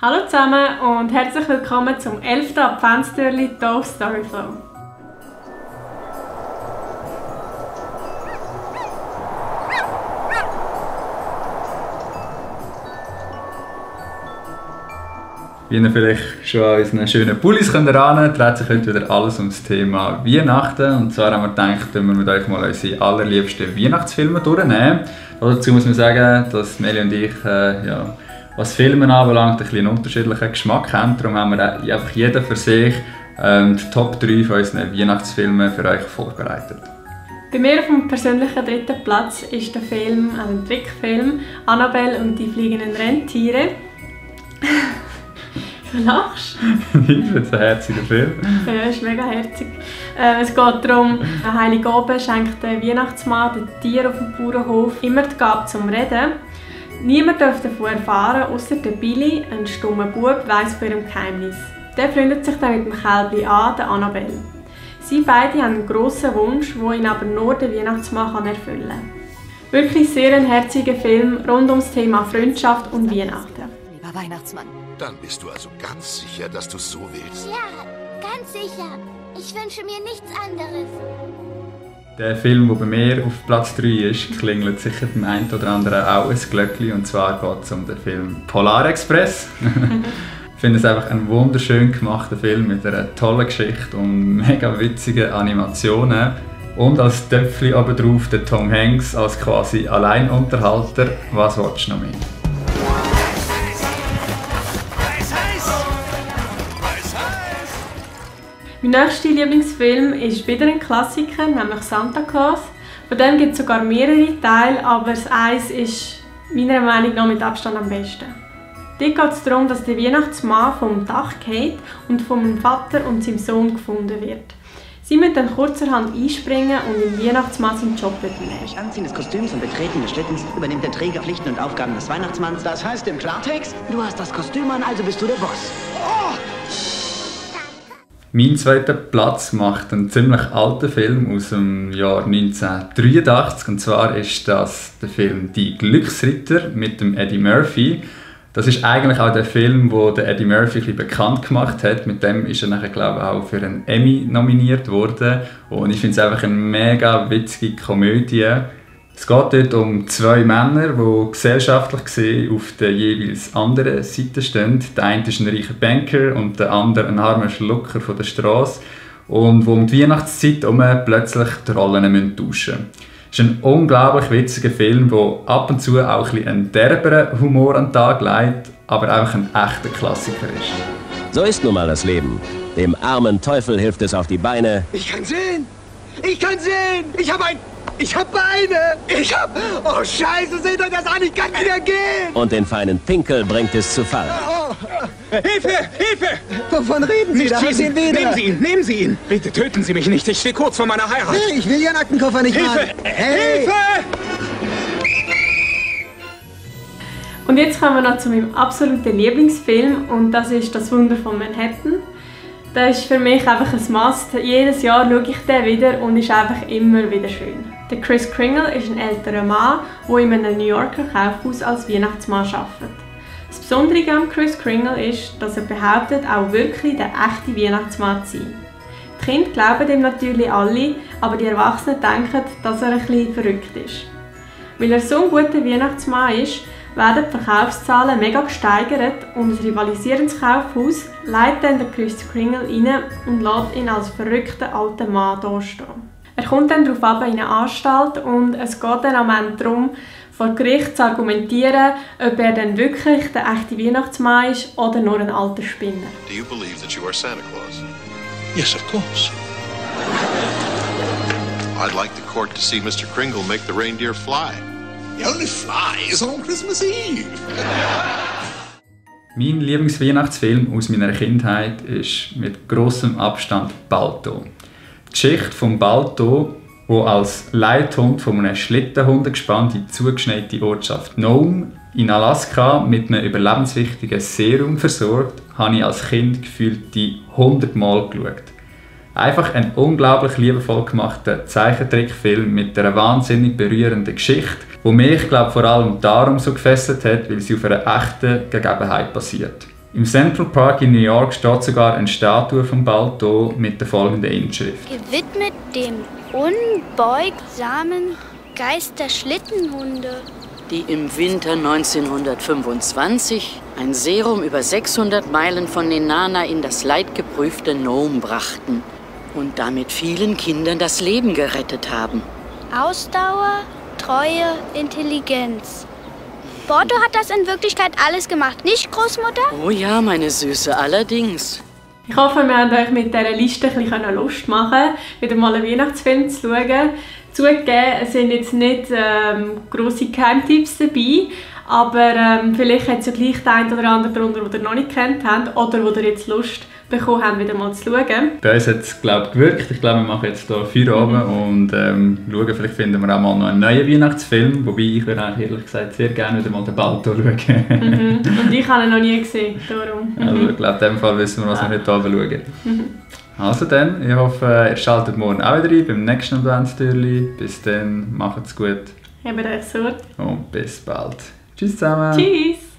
Hallo zusammen und herzlich willkommen zum 11. Adventstürli hier auf Storyflow. Wie ihr vielleicht schon an unseren schönen Pullis erahnen könnt, dreht sich heute wieder alles ums Thema Weihnachten. Und zwar haben wir gedacht, wenn wir mit euch mal unsere allerliebsten Weihnachtsfilme durchnehmen. Dazu muss man sagen, dass Meli und ich, was Filme anbelangt, ein bisschen unterschiedlichen Geschmack haben. Darum haben wir einfach jeder für sich die Top 3 von unseren Weihnachtsfilmen für euch vorbereitet. Bei mir auf dem persönlichen dritten Platz ist der Film, ein Trickfilm, Annabelle und die fliegenden Rentiere. Du lachst? Ich finde es ein herziger Film. Ja, ist mega herzig. Es geht darum, an Heiligabend schenkt der Weihnachtsmann den Tieren auf dem Bauernhof immer die Gabe zum Reden. Niemand darf davon erfahren, außer der Billy, ein stummer Bub, weiss von ihrem Geheimnis. Der freundet sich dann mit dem Kälbchen an, der Annabelle. Sie beide haben einen grossen Wunsch, den ihn aber nur der Weihnachtsmann erfüllen kann. Wirklich sehr ein herziger Film rund ums Thema Freundschaft und Weihnachten. Lieber Weihnachtsmann. Dann bist du also ganz sicher, dass du es so willst? Ja, ganz sicher. Ich wünsche mir nichts anderes. Der Film, der bei mir auf Platz 3 ist, klingelt sicher beim einen oder anderen auch ein Glöckchen. Und zwar geht es um den Film Polar Express. Ich finde es einfach ein wunderschön gemachter Film mit einer tollen Geschichte und mega witzigen Animationen. Und als Töpfchen obendrauf der Tom Hanks als quasi Alleinunterhalter. Was willst du noch mehr? Mein nächster Lieblingsfilm ist wieder ein Klassiker, nämlich Santa Claus. Von dem gibt es sogar mehrere Teile, aber das Eins ist meiner Meinung nach mit Abstand am besten. Dort geht es darum, dass der Weihnachtsmann vom Dach geht und von einem Vater und seinem Sohn gefunden wird. Sie müssen dann kurzerhand einspringen und dem Weihnachtsmann seinen Job übernehmen. Anziehen des Kostüms und Betreten des Schlittens übernimmt der Träger Pflichten und Aufgaben des Weihnachtsmanns. Das heißt im Klartext, du hast das Kostüm an, also bist du der Boss. Oh! Mein zweiter Platz macht einen ziemlich alten Film aus dem Jahr 1983. Und zwar ist das der Film «Die Glücksritter» mit dem Eddie Murphy. Das ist eigentlich auch der Film, wo der Eddie Murphy ein bisschen bekannt gemacht hat. Mit dem ist er nachher, glaube ich, auch für einen Emmy nominiert worden. Und ich finde es einfach eine mega witzige Komödie. Es geht dort um zwei Männer, die gesellschaftlich gesehen auf der jeweils anderen Seite stehen. Der eine ist ein reicher Banker und der andere ein armer Schlucker von der Straße. Und wo um die Weihnachtszeit plötzlich die Rollen tauschen müssen. Es ist ein unglaublich witziger Film, der ab und zu auch ein einen derberen Humor an den Tag legt, aber einfach ein echter Klassiker ist. So ist nun mal das Leben. Dem armen Teufel hilft es auf die Beine. Ich kann sehen! Ich kann sehen! Ich habe Beine! Oh Scheiße, seht euch das an! Ich kann wieder gehen! Und den feinen Pinkel bringt es zu Fall. Oh. Hilfe! Hilfe! Wovon reden Sie? Nicht Da schießen! haben Sie ihn wieder. Nehmen Sie ihn! Bitte töten Sie mich nicht! Ich stehe kurz vor meiner Heirat! Hey, ich will Ihren Aktenkoffer nicht Hilfe! haben. Hey. Hilfe! Und jetzt kommen wir noch zu meinem absoluten Lieblingsfilm und das ist «Das Wunder von Manhattan». Das ist für mich einfach ein Must. Jedes Jahr schaue ich den wieder und ist einfach immer wieder schön. Der Kris Kringle ist ein älterer Mann, der in einem New Yorker Kaufhaus als Weihnachtsmann arbeitet. Das Besondere am Kris Kringle ist, dass er behauptet, auch wirklich der echte Weihnachtsmann zu sein. Die Kinder glauben ihm natürlich alle, aber die Erwachsenen denken, dass er ein bisschen verrückt ist. Weil er so ein guter Weihnachtsmann ist, werden die Verkaufszahlen mega gesteigert und ein rivalisierendes Kaufhaus leitet dann den Kris Kringle rein und lässt ihn als verrückten alten Mann dastehen. Er kommt dann darauf ab in eine Anstalt und es geht dann am Ende darum, vor Gericht zu argumentieren, ob er denn wirklich der echte Weihnachtsmann ist oder nur ein alter Spinner. Do you believe that you are Santa Claus? Yes, of course. I'd like the court to see Mr. Kringle make the reindeer fly. The only fly is on Christmas Eve. Mein Lieblingsweihnachtsfilm aus meiner Kindheit ist mit grossem Abstand Balto. Die Geschichte von Balto, der als Leithund von einem Schlittenhundegespann die zugeschneite Ortschaft Nome in Alaska mit einem überlebenswichtigen Serum versorgt, habe ich als Kind gefühlt die 100 Mal geschaut. Einfach ein unglaublich liebevoll gemachter Zeichentrickfilm mit einer wahnsinnig berührenden Geschichte, die mich, glaube vor allem darum so gefesselt hat, weil sie auf einer echten Gegebenheit basiert. Im Central Park in New York steht sogar eine Statue von Balto mit der folgenden Inschrift. Gewidmet dem unbeugsamen Geist der Schlittenhunde. Die im Winter 1925 ein Serum über 600 Meilen von Nenana in das leidgeprüfte Nome brachten und damit vielen Kindern das Leben gerettet haben. Ausdauer, Treue, Intelligenz. Borto hat das in Wirklichkeit alles gemacht, nicht Großmutter? Oh ja, meine Süße, allerdings. Ich hoffe, wir haben euch mit dieser Liste ein bisschen Lust machen, wieder mal einen Weihnachtsfilm zu schauen. Zugegeben, es sind jetzt nicht grosse Geheimtipps dabei, aber vielleicht hat es ja gleich den einen oder anderen darunter, den ihr noch nicht kennt habt oder wo ihr jetzt Lust bekommen habt, wieder mal zu schauen. Bei uns hat es, glaube ich, gewirkt. Ich glaube, wir machen jetzt hier Feierabend und schauen, vielleicht finden wir auch mal noch einen neuen Weihnachtsfilm, wobei ich würde eigentlich ehrlich gesagt sehr gerne wieder mal den Balto schauen. Und ich habe ihn noch nie gesehen, darum. Also ich glaube, in dem Fall wissen wir, was wir heute Abend schauen. Also dann, ich hoffe, ihr schaltet morgen auch wieder ein beim nächsten Adventstürli. Bis dann, macht's gut. Habt euch Sorge. Und bis bald. Tschüss zusammen. Tschüss.